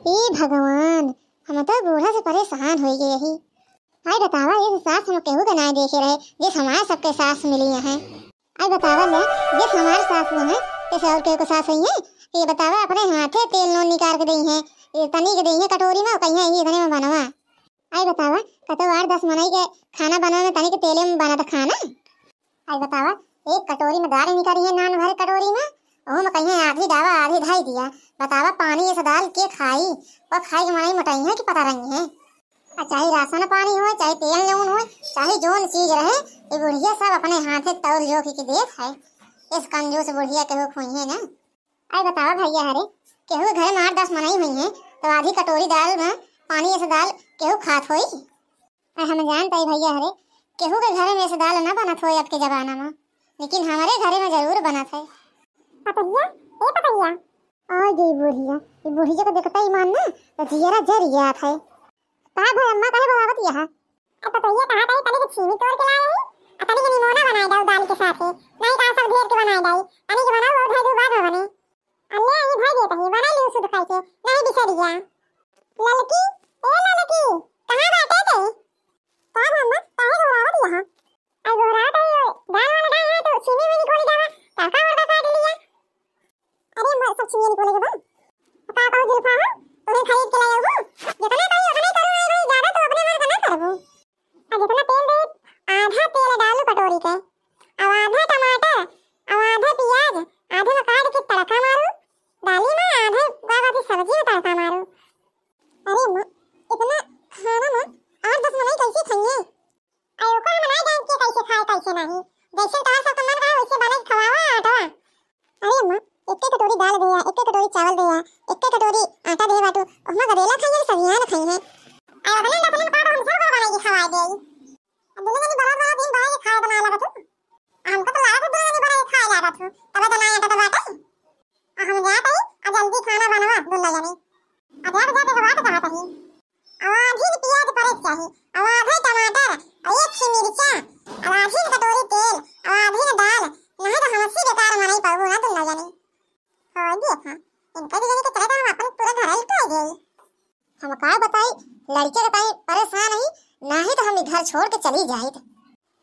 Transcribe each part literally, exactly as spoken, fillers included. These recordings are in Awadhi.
ए भगवान, हम तो बूढ़ा से परेशान होइ गए ही। आई बतावा, ये सास हम केहू के नाय देखे रहे, जे हमार सबके सास मिली हैं। आई बतावा ले, जे हमार सास न है, जैसे और केहू के सास हुई है, तो ये बतावा, अपने हाथे तेल नून निकाल के देई है, ये तनी के देई है कटोरी में, कहिया ये इतने में बनवा। आई बतावा, कतो आठ दस मनई के खाना बनवा में तनी के तेले में बनत खाना। आई बतावा, एक कटोरी में दाल निकाली है, नान भरे कटोरी में, ओहू में कहिया आधी डावा, आधी धई दिया। बतावा, पानी ऐसा दाल के खाई, और खाई के मनई मोटाई है कि पता रही है। आ चाहे राशन पानी होय, चाहे तेल नून होय, चाहे जौन चीज रहे, ये बुढ़िया सब अपने हाथे तौल जोख के देत है। इस कंजूस बुढ़िया केहू खुइहे ना। आई बतावा भैया हरे, केहू के घरे में आठ दस मनई हुई हैं, तो आधी कटोरी दाल में पानी ऐसे दाल केहू खात होई? आई हम जानत है भैया हरे, केहू के घरे में ऐसे दाल ना बनत होई अब के जमाना में, लेकिन हमारे घरे में जरूर बनत है। पतहिया, ए पतहिया। आ गई बुढ़िया, ये बुढ़िया को देखता ही मान ना, तो जियरा जर गया था। का भई अम्मा, काहे बुलावत यहा? अब पतोहिया कहा ताई, तनी के छीमी तोड़ के लाए ही, आ तनी के निमोना बनाए दाऊ दाल के साथे। नहीं कहा सब ढेर के बनाए दाई, तनी के बनाऊ और भाई दू बाद में बने। अल्ले आई भाई देत ही, बना लियो शुद्ध खाई के, नहीं बिसरिया। ललकी, ए ललकी, कहाँ बाटे ते? का भम्मा, काहे घबरावत यहाँ? आई घबरावत है, दाल वाला दाल है तो छीमी में निकोली जावा, तड़का वड़का काट लिया। अरे, मैं सब छिनिया निकोले के बा। का कहू जुल्फा, हम तुम्हें खरीद के लाए हो? जितना कही उतना ही करो, अरे भाई, ज्यादा तो अपने मन का ना करबो। आ जितना तेल दे, आधा तेल डालू कटोरी के, अब आधा टमाटर, अब आधा प्याज, आधे में काट के तड़का मारू, डाली में आधे का बाकी सब्जी में तड़का मारू। अरे माँ, इतना खाना माँ आठ दस मनई कैसे खाइए? अरे ओकर हम नाई जान के कैसे खाए, कैसे नहीं। जैसे तोहार सबके मन रहे, वैसे बना के खवावा आटवा। अरे अम्मा, एक एक कटोरी दाल दे या, एक एक कटोरी चावल दे या, एक एक कटोरी आटा दे बाटू, ओहमा गदेला खाई है, सबियान खाई है। अरे ओतने दसने का तो हम सब घर बना के खवाए दे। अब दुनो जनी बड़ा बड़ा दिन बना के खाए बना लगा तू। हमका तो लागत है दुनो जनी बना के खाए लागत हो, तबे तो ना आटा तो बाटे। आ हम जात हई, आ जल्दी खाना बनवा दुनो जनी। आ जात जात एगो बात कहत हई। आवाधिन प्याज परे के चाही, आवाधे टमाटर, आ एक ही मिर्चा, आवाधिन कटोरी तेल, आवाधिन दाल, नहीं तो हमसे बेकार मनई पाबू ना दुनो जनी। हो देखा, इनका दुनो जनी के चलते हम अपन पूरा घर लुटा गई। हम का बताई, लड़के के ताई परेशान ही, नहीं तो हम ई घर छोड़ के चली जाइत।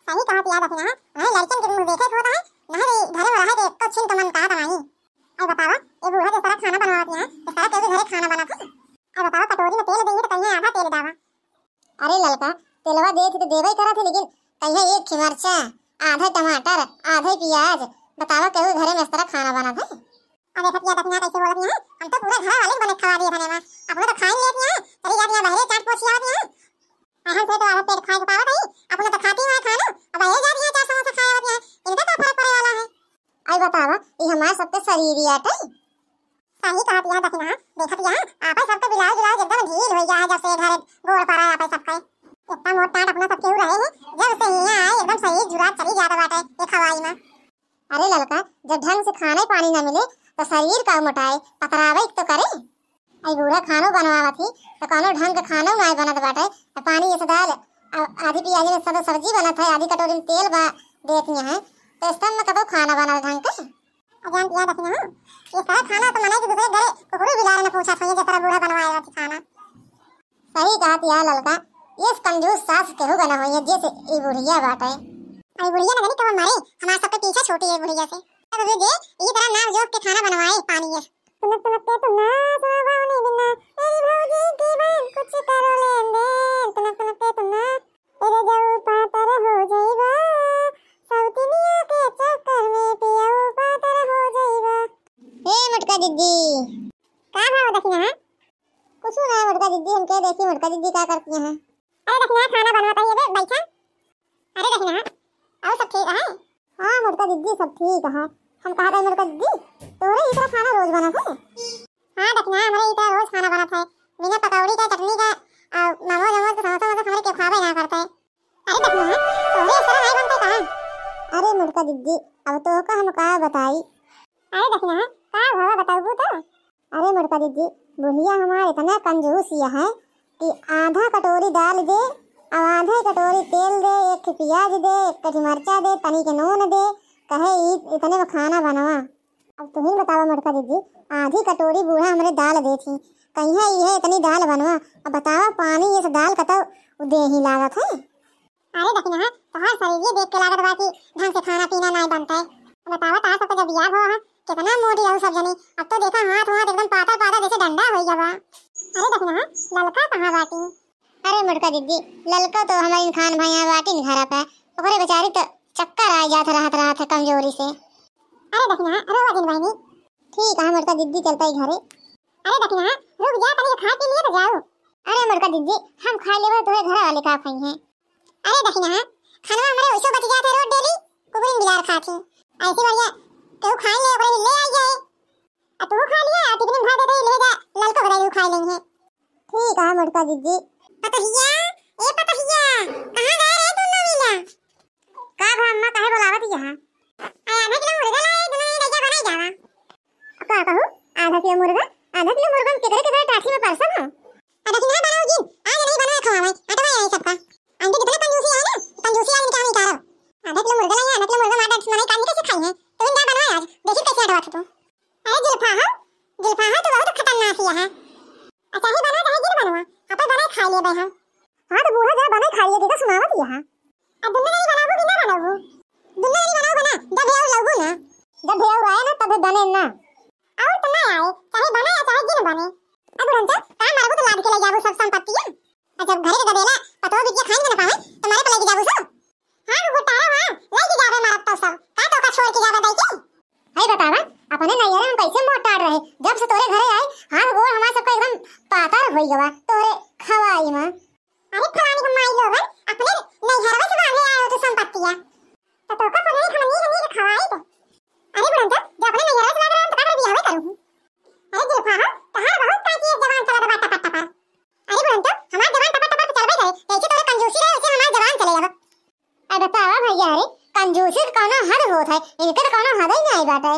सही कहत या दखिना, नहीं लड़कन के मुंह देखे के होता है, नहीं तो ई घरे में रहे के एको छिन के मन कहत नहीं। आई बतावा, ए बूढ़ा के सारा खाना बनवावत यहाँ, तो सारा के भी घरे खाना बनत है। आई बतावा, कटोरी में तेल देंगे तो कहिए आधा तेल डावा। अरे ललका, तेलवा देत तो देबे करत है, लेकिन कहिए एक ही मरचा, आधे टमाटर, आधे प्याज, बतावा केहू घरे में इस तरह खाना बनत है? अबे फटिया दखिना कैसे बोलत है? हम तो पूरा घर वाले के बने खवा दिए भने माँ, अपने तो खाई लेती हैं, चली जाती हैं बहरे चाट पोछी आवती हैं। आ हमसे तो आधा पेट खाए के पावत है, अपने तो खाती हुआ खाना, अब ये जाती हैं चार समोसा खाए आवती हैं, इनका का फर्क पड़े वाला है? आई बतावा, ई हमार सबके शरीर ही आटे। सही कहत यहाँ दखिना, देखत यहाँ, आपे सबके ब्लाउज ब्लाउज एकदम ढील हो गया है, जब से घर गोड़ पर आया आपे सबके। इतना मोट टाट अपना सबके हो रहे हैं, जब से यहाँ आए एकदम शरीर जुरात चली जाता बाटे ये खवाई में। अरे ललका, जब ढंग से खाने पानी ना मिले तो शरीर का मोटाए, पतरावे तो करे। आई बूढ़ा खानो बनवावत ही तो कौनो ढंग के खानो ना बनत बाटे। तो पानी जैसे दाल, आ-, आधी पियाजी में सब सब्जी बनत है, आधी कटोरी में तेल बा देती हैं, तो इस में कबो खाना बनल ढंग के? अजान पिया दखिना, ये सारा खाना तो मनाई के दूसरे घरे कुकुर बिलार न पूछा था, ये जतरा बूढ़ा बनवाए रहती खाना। सही कहत या ललका, ये कंजूस सास केहू का ना होइए, जैसे ई बुढ़िया बाटे। आई बुढ़िया ना जानी कब मरे, हमार सबके पीछे छोटी है बुढ़िया से। अब वे जे, ये तरह नाम जोख के खाना बनवाए पानी ये। तुनक तुनक के तुन्ना, सुना बावनी बिन्ना, मेरी भौजी की बहन कुछ करो लेन देन। तुनक तुनक के तुन्ना, ए रजऊ पातर हो जइबा, सौतिनिया के चक्कर में पियऊ पातर हो जइबा। ए मोटका दीदी। का भाव दखिना है? कुछ ना मोटका दीदी, हम कह देखी मोटका दीदी का करती हैं। अरे दखिना खाना बनवा कहिए बे, बैठा। अरे दखिना, और सब ठीक है? हाँ मोटका दीदी, सब ठीक है। हम कहा रहे मोटका दीदी, तोहरे इतना खाना रोज बनत है? हाँ दखिना, हमारे इतना रोज खाना बनत है, बिना पकौड़ी का, चटनी का, और मोमोज वोमोज के, समोसा वमोसा हमारे के खावे ना करते। अरे दखिना, तोहरे इस तरह नहीं बनते कहाँ? अरे मोटका दीदी, अब तो का हम का बताई? अरे दखिना, का भवा बताबू तो? अरे मोटका दीदी, बुढ़िया हमार इतना कंजूस यह है कि आधा कटोरी दाल दे, अब आधा कटोरी तेल दे, एक ठे प्याज दे, एक कटी मरचा दे, तनी के नून दे, कहे ई इतने में खाना बनवा। अब तुम ही बतावा मोटका दीदी, आधी कटोरी बूढ़ा हमरे दाल दे थी, कहिया इहे इतनी दाल बनवा, अब बतावा पानी ये से दाल कतौ देही लागत है। अरे दखिनहा, तोहार शरीरिये देख के लागत बा कि ढंग से खाना पीना नाई बनत है। बतावा, तोहार सबके जब बियाह भवा है, कितना मोटी रहू सब जनी, अब तो देखा हाथ वाथ एकदम पातर पातर जैसे डंडा होइ गवा। अरे दखिनहा, ललका कहाँ बाटी? अरे मोटका दीदी, ललका तो हमारी खान भैया बाटी न घरा पे, ओकरे बेचारी तो चक्कर आ जात रहत रहत है कमजोरी से। अरे दखिनहा, रोवा जिन बहिनी। ठीक है मोटका दीदी, चलता ही घरे। अरे दखिनहा, रुक जा, तनी खा पी लिए तो जाओ। अरे मोटका दीदी, हम खा लेबे, तोहरे घर वाले का खाई हैं? अरे दखिनहा, खाना हमरे वैसे बच जात है रोज डेली, कुकुरिन बिलार खात ही। ऐसे बढ़िया केहू खाई ले, ओकरे ले आई जाए। आ तू खा लिया, आ टिफिन में भर दे दे, ले जा, ललको बदाई खा लेंगे। ठीक है मोटका दीदी। पतहिया, ए पतहिया, कहाँ गए रे तू नवीला? का भा अम्मा, काहे बोलावत यहाँ? आ आधा किलो मुर्गा लाए, दोनों जने लइका बनाई जावा। का कहू? आधा किलो मुर्गा? आधा किलो मुर्गा में केकरे केकरे टाठी में परसम हो? आधा किलो बनाओ जी, आज नहीं बनाए खवावे, अटवा आई सबका। आंटी कितना कंजूसी है ना, कंजूसी आज निकाल निकाल। आधा किलो मुर्गा लाए, आधा किलो मुर्गा मार डांट मनाई, कानी कैसे खाई है? तो बिन जा बनवाए आज, देखी कैसे अटवा तू। अरे जुल्फा हो, जुल्फा हो, तू बहुत खतरनाक ही है। अच्छा ही बना, चाहे जिन बनवा, अपन बनाए खा लिए बे हम। हाँ तो बूढ़ा जरा बनाए खा लिए, देखा सुनावत ही है। अब दुन्नो नहीं बनाबू कि ना बनाबू? दुन्नो नहीं बनाबू बना, जब भेव लगबू ना। जब भेव रहे ना तब बने ना। और तो ना आए, चाहे बने या चाहे जिन बने। अब रंजा, का मारबू तो लाद के ले जाबू सब संपत्तियाँ। अच्छा घरे के गदेला, पतोह बिटिया खाइन के ना पावे, तुम्हारे पे लेके जाबू सब। हाँ गुगु तारा हाँ, लेके जाबे मारब तो सब। का तो का छोड़ के जाबे दाई के? हई बतावा, अपने नैहरे में कैसे मोटार रहे, जब से तोरे घरे आई, हाथ गोड़ हमार सबका एकदम पातर होइ गवा तोरे खवाई में। अरे फलानी के माई लोगन, अपने नैहरवे से मांगे आए हो तो संपत्तिया। तो तोका सोने हमनी के नीक खवाई दे। अरे बुढ़ंचा, जो अपने नैहरवे से मांग रहे हैं, तो का करे बियाहवे करूँ? अरे जुल्फा हो, तहार बहुत काची एक जबान चलत बा टपर टपर। अरे बुढ़ंचा, हमार जबान टपर टपर तो चलबे करे, जैसे तोरे कंजूसी रहे, वैसे हमार जबान चले अब। अब बतावा भैया रे, कंजूसी के कौनो हद होत है, इनके तो कौनो हद ही नहीं बाटे।